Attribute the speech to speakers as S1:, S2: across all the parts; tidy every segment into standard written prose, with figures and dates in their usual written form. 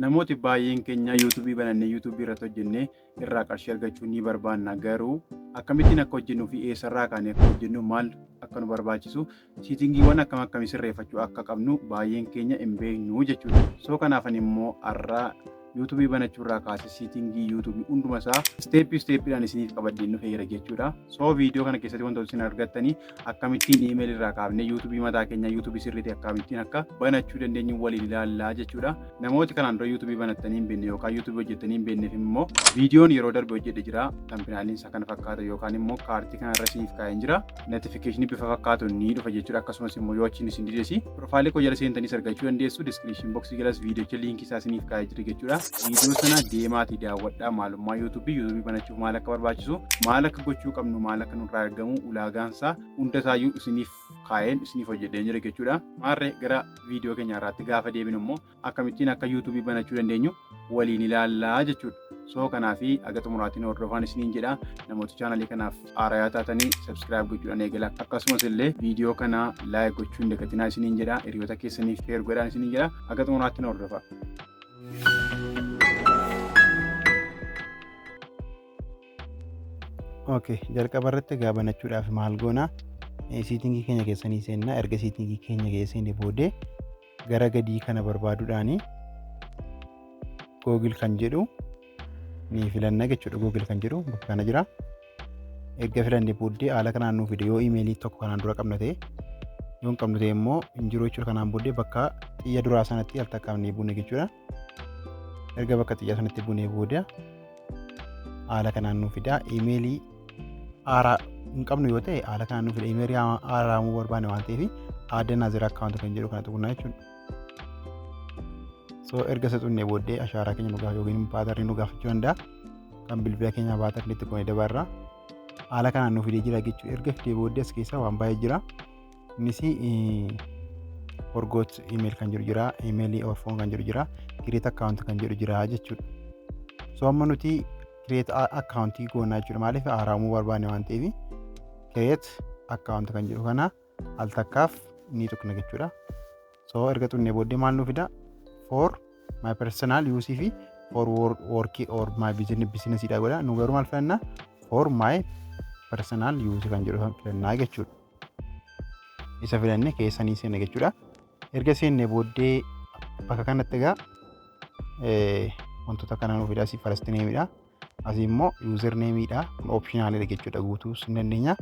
S1: Namooti baay'een keenya YouTubeii banannee YouTubeii irratti hojjennee irraa qarshii argachuu ni barbaanna. Garuu akkamittiin akka hojjennuu fi eessarraa kaanee akka hojjennu, maal akka nu barbaachisu, settingiiwwan akkam akkamii sirreeffachuu akka qabnu baay'een keenya hin beeknu jechuudha. So kanaafan immoo har'aa YouTubeii banachuurraa kaasee settingii YouTubeii hunduma isaa stepii stepiidhaan isiniif qabadheen dhufeera jechuudha. So viidiyoo kana keessatti wantoota isin argattanii akkamittiin email irraa kaafnee YouTubeii mataa keenya, YouTubeii sirriitti akkamittiin akka banachuu dandeenyu waliin ilaallaa jechuudha. Namooti kanaan dura YouTubeii banattanii hin beekne yookaan YouTubeii hojjettanii hin beekneef immoo viidiyoon yeroo darbe hojjedhe jira. Thumbnailiin isaa kana fakkaata yookaan immoo cardii kanarra isiniif kaa'een jira. Notificationii bifa fakkaatu ni dhufa jechuudha. Akkasumas immoo yoo achiin isin didesi profileii koo jala seentaniis argachuu dandeessu. Description boxii jalas viidiyocha linkii isaa isiniif kaa'ee jira jechuudha. Viidiyoo sana deemaatii daawwadhaa. Maalummaa YouTubeii, YouTubeii banachuuf maal akka barbaachisu, maal akka gochuu qabnu, maal akka nurraa eegamu, ulaagaansaa hundasaayyuu isiniif kaa'een isiniif hojjedheen jira jechuudha. Maarree gara viidiyoo keenya irraatti gaafa deebinu immoo akkamittiin akka YouTubeii banachuu dandeenyu waliin ilaallaa jechuudha. So kanaafi aga xumuraatiin hordofaan isiniin jedha. Namoota channelii kanaaf haarayaa taatanii subscribe gochuudhaan eegala. Akkasumas illee viidiyoo kana like gochuu hin dagatinaa isiniin jedha. Hiriyoota keessaniif share godhaan isiniin jedha. Aga xumuraatiin hordofaa.
S2: Okay, jalqaba irratti egaa banachuudhaaf maal goona? Settingii keenya keessanii seenna. Erga settingii keenya keessa seenne booddee gara gadii kana barbaaduudhaani Google kan jedhu ni filanna jechuudha. Google kan jedhu bakka kana jira. Erga filanne booddee haala kanaan nuu fide. Yoo emailii tokko kanaan dura qabna ta'e, yoo hin qabnu ta'e immoo hin jiru jechuudha. Kanaan booddee bakka xiyya duraa sanatti al takkaaf ni buune jechuudha. Erga bakka xiyya sanatti buunee booda haala kanaan nuu fida. Emailii haaraa hin qabnu yoo ta'e haala kanaan nuu fida. Emailii haaraa uumuu barbaanne waan ta'eef add another account kan jedhu kana tuqnaa jechuudha. So erga isa tuqnee booddee ashaaraa keenya nu gaafa yookiin patternii nu gaafachuu danda'a. Kan bilbila keenya patternii itti goonee dabarra. Haala kanaan nu fidee jira jechuudha. Erga fidee booddee as keessa waan baay'ee jira. Innis forgot email kan jedhu jira, emailii or phone kan jedhu jira, create account kan jedhu jira jechuudha. So amma nuti create account goonaa jechuudha. Maaliif? Haaraa uumuu barbaanne waan ta'eef create account kan jedhu kana al takkaaf ni tuqna jechuudha. So erga tuqnee booddee maal nu fida? For my personal use fi for work or my business dha godha. Nu garuu maal filanna? For my personal use kan jedhu filannaa jechuudha. Isa filanne keessanii seena jechuudha. Erga seenne booddee bakka kanatti egaa wantoota kana nu fida. Asii first nameidha. Asii immoo user nameidha. Kun optionalidha jechuudha. Guutuus ni dandeenya.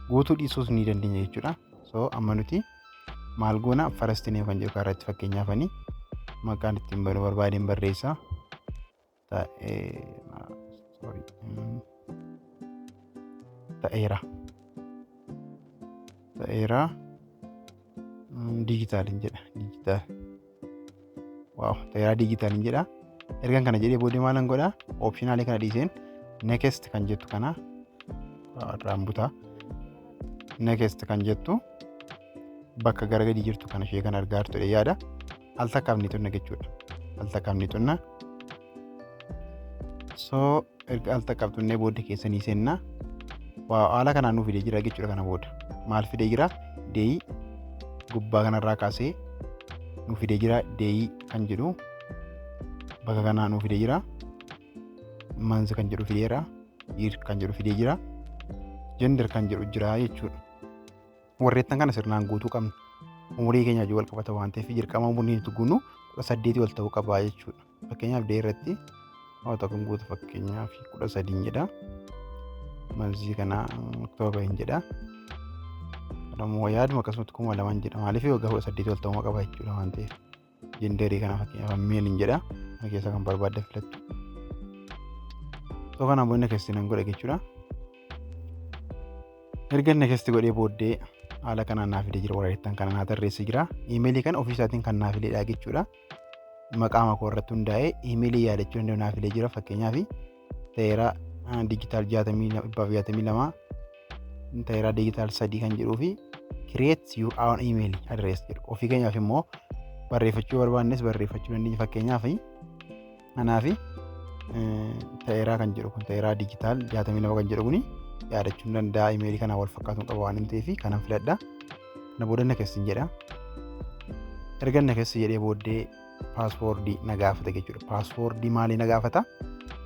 S2: Guutuu dhiisuus ni dandeenya jechuudha. So amma nuti maal goona? First name kan jedhu irratti fakkeenyaaf ani maqaan ittiin banuu barbaadeen barreessa. Sorry. Ta'eera. Ta'eera. Digitalin jedha. Digital. Wow, Ta'eeraa Digitalin jedha. Ergan kana jedhee booddee maalan godhaa? Optionalii kana dhiiseen next kan jettu kana irraan butaa. Next kan jettu bakka gara gadii jirtu kana ishee kan argaa jirtu yaada. Al takkaaf ni tunna jechuudha. Al takkaaf ni tunna. So erga al takkaaf tunnee booddee keessanii seenna. Wow, haala kanaan nu fidee jira jechuudha kana booda. Maal fidee jira? Day gubbaa kanarraa kaasee nu fidee jira. Day kan jedhu bakka kanaa nu fidee jira. Month kan jedhu fideera. Year kan jedhu fidee jira. Gender kan jedhu jira jechuudha. Warreettan kana sirnaan guutuu qabna. Umurii keenya wajjin wal qabata waan ta'eef dirqama umuriin nuti guunnu 18 ol ta'uu qaba jechuudha. Fakkeenyaaf day irratti waan tokko guutu, fakkeenyaaf 13 jedha. Monthii kana October hin jedha. Ammoo yaaduma akkasumatti 2000 jedha. Maaliif? Waggaa 18 ol ta'uu qaba jechuudha waan ta'eef. Genderii kana fakkeenyaaf male hin jedha. Kana keessa kan barbaadde filattu. So kanaan booda next nan godha jechuudha. Erga next godhee booddee haala kanaan naa fidee jira. Warreettan kana naa tarreessee jira. Emailii kana ofii isaatiin kan naa filedha jechuudha. Maqaa koo irratti hundaa'ee emailii yaadachuu danda'u naa filee jira. Fakkeenyaaf Ta'eeraa Digital 602, Ta'eeraa Digital 3 kan jedhuu fi create your own email address jedhu. Ofii keenyaaf immoo barreeffachuu barbaannes barreeffachuu dandeenya. Fakkeenyaaf kanaaf Ta'eeraa kan jedhu kun, Ta'eeraa Digital 62 kan jedhu kuni yaadachuu danda'a. Emailii kanaan wal fakkaatu qaba waan hin ta'eef kanan filadha. Kana booda next jedha. Erga next jedhee booddee Passwordii na gaafata jechuudha. Passwordii maalii na gaafata?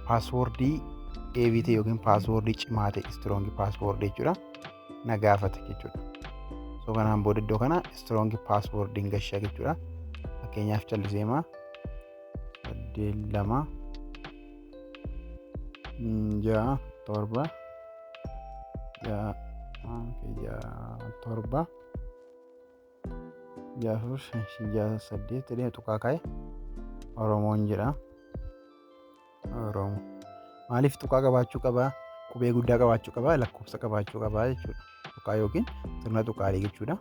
S2: Passwordii AVT yookiin passwordii cimaa ta'e, strong passwordii jechuudha, na gaafata jechuudha. So kanaan booda iddoo kana strong passwordiin gashaa jechuudha. Fakkeenyaaf calliseema 8 2 6 7 6 6 7 6 4 6 8 jedhee tuqaa kaa'e. Oromoon jedha. Oromoo. Maaliif tuqaa qabaachuu qabaa? Qubee guddaa qabaachuu qabaa, lakkoofsa qabaachuu qabaa jechuudha. Tuqaa yookiin sirna tuqaalee jechuudha.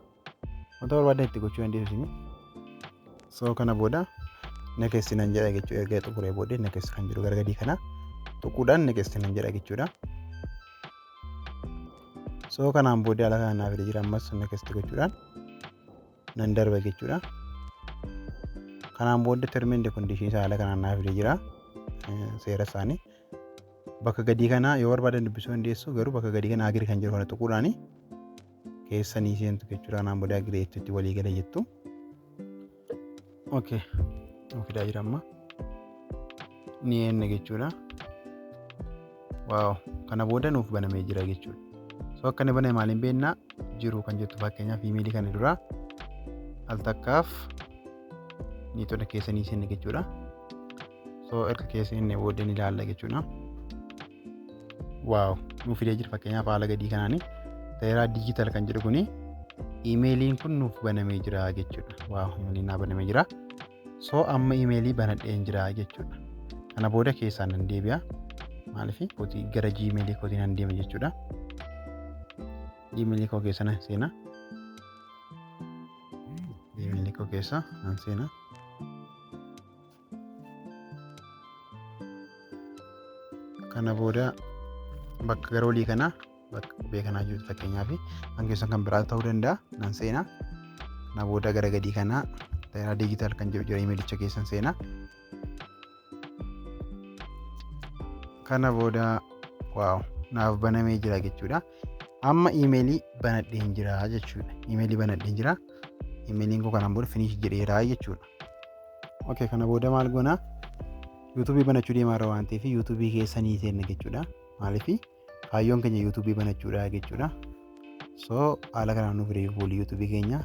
S2: Wanta barbaadan itti gochuu dandeessu isin. So kana booda next nan jedha jechuudha. Erga xumuree booddee next kan jedhu gara gadii kana tuquudhaan next nan jedha jechuudha. So kanaan booddee haala kanaan naaf fidee jira. Ammas next gochuudhaan nan darba jechuudha. Kanaan booda term and condition isaa haala kanaan naaf fidee jira. Seera isaanii. Bakka gadii kana yoo barbaadan dubbisuu dandeessu, garuu bakka gadii kana agree kan jedhu kana tuquudhaani keessanii seentu jechuudha. Kanaan booda agree jettutti walii gala jettu. Okay. Fidaa jira amma. Ni eenna jechuudha. Wow. Kana booda nuuf banamee jira jechuudha. So akka inni baname maaliin beeknaa? Jiru kan jettu, fakkeenyaaf iimeelii kana dura al takkaaf ni tola keessanii seenne jechuudha. So erga keessa inni booddee ni ilaalla jechuudha. Wow, nuuf fidee jira. Fakkeenyaaf haala gadii kanaani Tayiraa Digital kan jedhu kuni iimeeliin kun nuuf banamee jira jechuudha. Wow, iimeeliin naa banamee jira. So amma iimeelii banadheen jira jechuudha. Kana booda keessaan nan deebi'a. Maaliif kootii gara Gmailii kootii nan deema jechuudha. Gmailii koo keessa nan seena. Gmailii koo keessa nan seena. Kana booda bakka gara olii kana, bakka qubee kanaa jiru, fakkeenyaaf kan keessan kan biraa ta'uu danda'a, nan seena. Kana booda gara gadii kana Tayiraa Digital kan jedhu jira, imeelicha keessan seena. Kana booda wow, naaf banamee jira jechuudha. Amma iimeelii banadheen jira jechuudha. Iimeelii banadheen jira. Iimeeliin koo kanaan booda finish jedheera jechuudha. Okay, kana booda maal goona? Yuutuubii banachuu deemaa irra waan ta'eef yuutuubii keessa ni seenna jechuudha. Maaliif? Kaayyoon keenya yuutuubii banachuudha jechuudha. So haala kanaan nuuf fide fuulli yuutuubii keenya.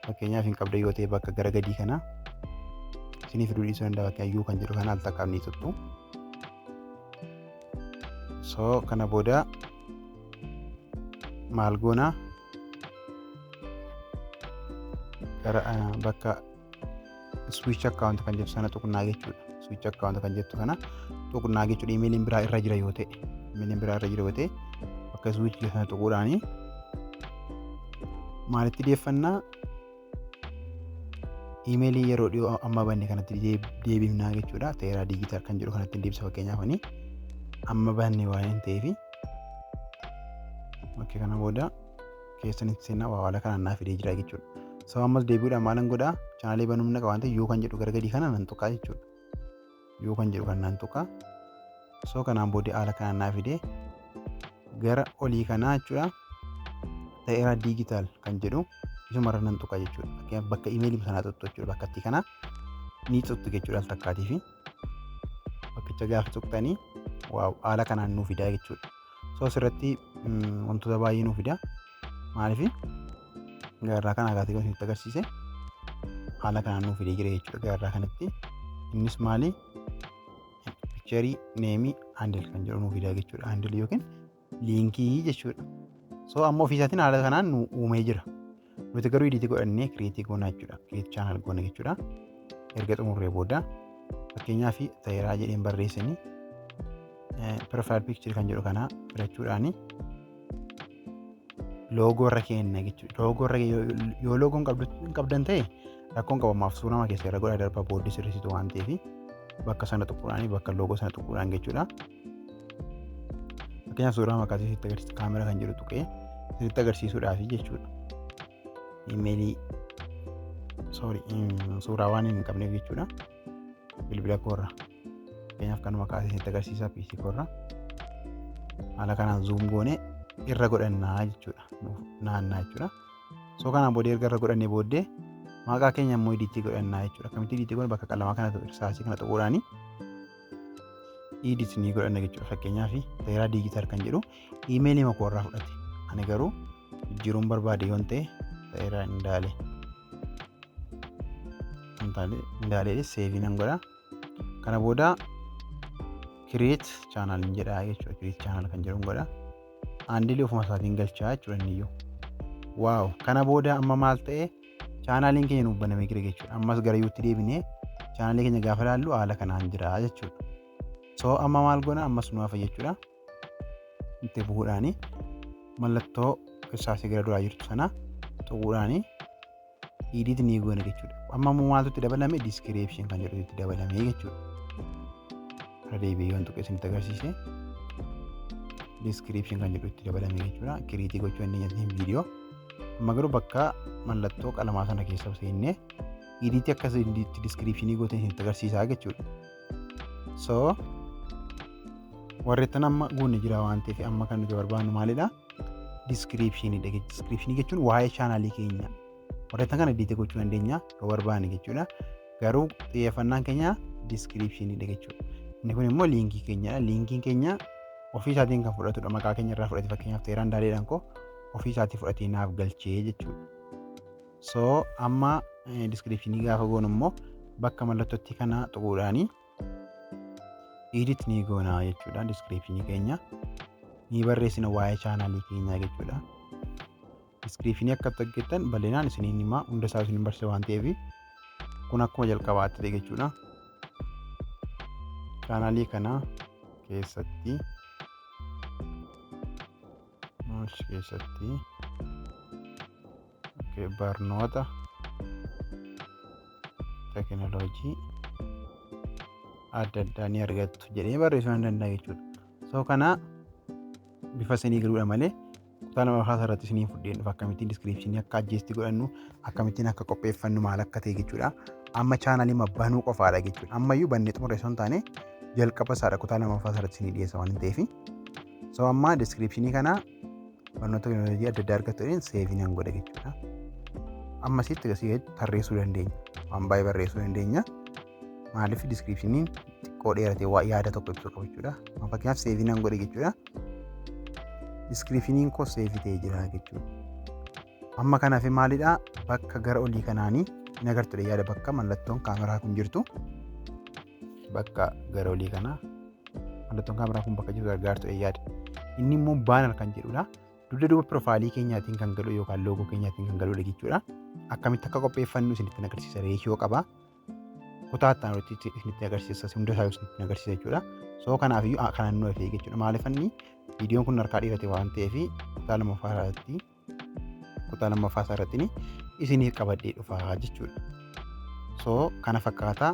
S2: Fakkeenyaaf hin qabda yoo ta'e, bakka gara gadii kana isinii fiduu dhiisuu danda'a. Bakka you kan jedhu kana al takkaaf ni tuttu. So kana booda maal goona? Gara bakka switch account kan jettu sana tuqnaa jechuudha. Switch account kan jettu kana tuqnaa jechuudha. Imeeliin biraa irra jira yoo ta'e, imeeliin biraa irra jira yoo ta'e, bakka switch sana tuquudhaani maalitti deeffannaa? Imeelii yeroo dhiyoo amma banne kanatti deebifnaa jechuudha. Teeraa Digital kan jedhu kanatti deebisa. Fakkeenyaaf ani amma banne waan hin ta'eef. Bakka kana booda keessanitti seenaa waa haala kanaan naa fidee jira jechuudha. So ammas deebi'uudhaan maalan godhaa? Chaanaalee banuun naqa waan ta'eef you kan jedhu gara gadii kana nan tuqaa jechuudha. You kan jedhu kan nan tuqaa. So kanaan booddee haala kanaan naa fidee gara olii kanaa jechuudha. Ta'eera Digital kan jedhu isumarra nan tuqa jechuudha. Fakkeenyaaf bakka imeelii sanaa tuttu jechuudha. Bakka itti kana ni tuttu jechuudha al takkaatii fi bakkicha gaafa tuqxanii, wow, haala kanaan nuu fidaa jechuudha. So asirratti wantoota baay'ee nuu fida. Maaliif? Gararraa kana akaatee kan isinitti agarsiise haala kanaan nuu fidee jira jechuudha gararraa kanatti. Innis maali? Picture, name, handle kan jedhu nuu fidaa jechuudha. Handle yookiin liinkii jechuudha. So amma ofii isaatiin haala kanaan nu uumee jira. Nuti garuu edit godhannee create goonaa jechuudha. Create channel goona jechuudha. Erga xumurree booda fakkeenyaaf Tayiraa jedheen barreessanii profile picture kan jedhu kana filachuudhaani loogoo irra kenna jechuudha. Loogoo irra yoo loogoon hin qabdan ta'e rakkoon qabamaaf suurama keessa irra godhaa darbaa, booddee sirreessitu waan ta'eef bakka sana tuquudhaani, bakka loogoo sana tuquudhaan jechuudha. Fakkeenyaaf suuraa maqaa sitti agarsiisu kaameraa kan jedhu tuqee sitti agarsiisuudhaaf jechuudha. Imeelii, sorry, suuraa waan hin qabneef jechuudha. Bilbila koorra. Fakkeenyaaf kanuma kaasee sitti agarsiisa PC koorra. Haala kanaan zoom goone irra godhannaa jechuudha. Naannaa jechuudha. So kanaan booddee erga irra godhannee booddee Maqaa keenya immoo edit godhannaa jechuudha. Akkamitti edit godhanna? Bakka qalamaa kana, irsaasii kana tuquudhaani edit ni godhanna jechuudha. Fakkeenyaaf, Teeraa Digital kan jedhu iimeelii makoo irraa fudhate. Ani garuu jijjiiruun barbaade yoon ta'e, Teeraa Indaalee. Indaalee save nan godha. Kana booda create channel jedha jechuudha. Create channel kan jedhu godha. Handle ofuma isaatiin galchaa jechuudha inni iyyuu. Wow, kana booda amma maal ta'e? Chaanaaliin keenya nuuf banamee jira jechuudha. Ammas gara yuutti deebinee chaanaalii keenya gaafa ilaallu haala kanaan jira jechuudha. So amma maal goona? Ammas nu hafa jechuudha. Itti bu'uudhaani mallattoo irsaasii gara duraa jirtu sana tuquudhaani edit ni goona jechuudha. Amma immoo maaltu itti dabalame? Description kan jedhu itti dabalame jechuudha. Irra deebi'ee yoon tuqee isinitti agarsiise, description kan jedhu itti dabalame jechuudha. Create gochuu dandeenya viidiyoo. Amma garuu bakka mallattoo qalamaa sana keessa seennee edit akkas itti description gootee isinitti agarsiisaa jechuudha. So warreettan amma guunne jira waan ta'eef, amma kan nuti barbaannu maalidha? Descriptioniidha. Description jechuun waa'ee chaanaalii keenya. Warreettan kana edit gochuu dandeenya yoo barbaanne jechuudha. Garuu xiyyeeffannaan keenya descriptioniidha jechuudha. Inni kun immoo liinkii keenyadha. Liinkiin keenya ofii isaatiin kan fudhatudha. Maqaa keenya irraa fudhate. Fakkeenyaaf, Teeraan Daaleedhaan koo ofii isaatii fudhatee naaf galchee jechuudha. So amma description gaafa goonu immoo bakka mallattootti kana tuquudhaani edit ni goona jechuudha. Description keenya ni barreessina, waa'ee chaanaalii keenyaa jechuudha. Description akka hojjettan bal'inaan isiniin himaa, hunda isaa isin barsiisa waan ta'eef, kun akkuma jalqabaatti ta'e jechuudha. Chaanaalii kana keessatti barnoota teekinooloojii adda addaa ni argattu jedhee barreessuu nan danda'a jechuudha. So kana bifa isinii galuudha malee, kutaa lama irratti isinii fudheen dhufa, akkamittiin description akka ajjeesti godhannu, akkamittiin akka qopheeffannu, maal akka ta'e jechuudha. Amma chaanaalii banuu qofaadha jechuudha. Ammayyuu bannee xumurre osoo hin taane, jalqaba isaadha, kutaa lammaffaa irratti isinii dhiyeessa waan ta'eef. So amma description kana barnoota teekinooloojii adda addaa argattu jedheen save nan godha jechuudha. Ammasitti gasii tarreessuu dandeenya. Waan baay'ee barreessuu dandeenya. Maaliif? Descriptioniin xiqqoo dheeratee waa yaada tokko ibsuu qaba jechuudha. Fakkeenyaaf, save nan godhe jechuudha. Descriptioniin koo save ta'ee jira jechuudha. Amma kanaaf maalidhaa? Bakka gara olii kanaanii hin agartudha yaada, bakka mallattoon kaameraa kun jirtu, bakka gara olii kana mallattoon kaameraa kun bakka jiru gargaartudha yaada. Inni immoo banner kan jedhudha. Dugda duuba profile keenyaatiin kan galu yookaan logo keenyaatiin kan galudha jechuudha. Akkamitti akka qopheeffannu isinitti agarsiisa, reeshoo qaba. Kutaa itti aanutti isinitti agarsiisa, hunda isaa isinitti agarsiisa jechuudha. So kanaafiyyuu kanan nu hafee jechuudha. Maaliif? Inni viidiyoon kun harkaa dhiirate waan ta'eef, kutaa lammaffaa irratti isiniif qabadhee dhufaa jechuudha. So kana fakkaataa,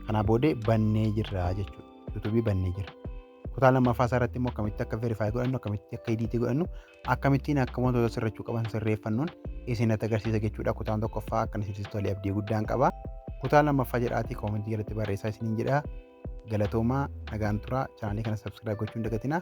S2: kanaa booddee bannee jirra jechuudha. Yuutuubii bannee jira. Kutaa lammaffaa irratti immoo akkamitti akka verify godhannu, akkamitti akka edit godhannu, akkamittiin akka wantoota sirrachuu qaban sirreeffannuun isinitti agarsiisa jechuudha. Kutaan tokkoffaa akka isinitti tole abdii guddaan qaba. Kutaa lammaffaa jedhaatii comment jalatti barreessaa isiniin jedha. Galatoomaa, nagaan turaa. Chaanaalii kana subscribe gochuu hin dagatinaa.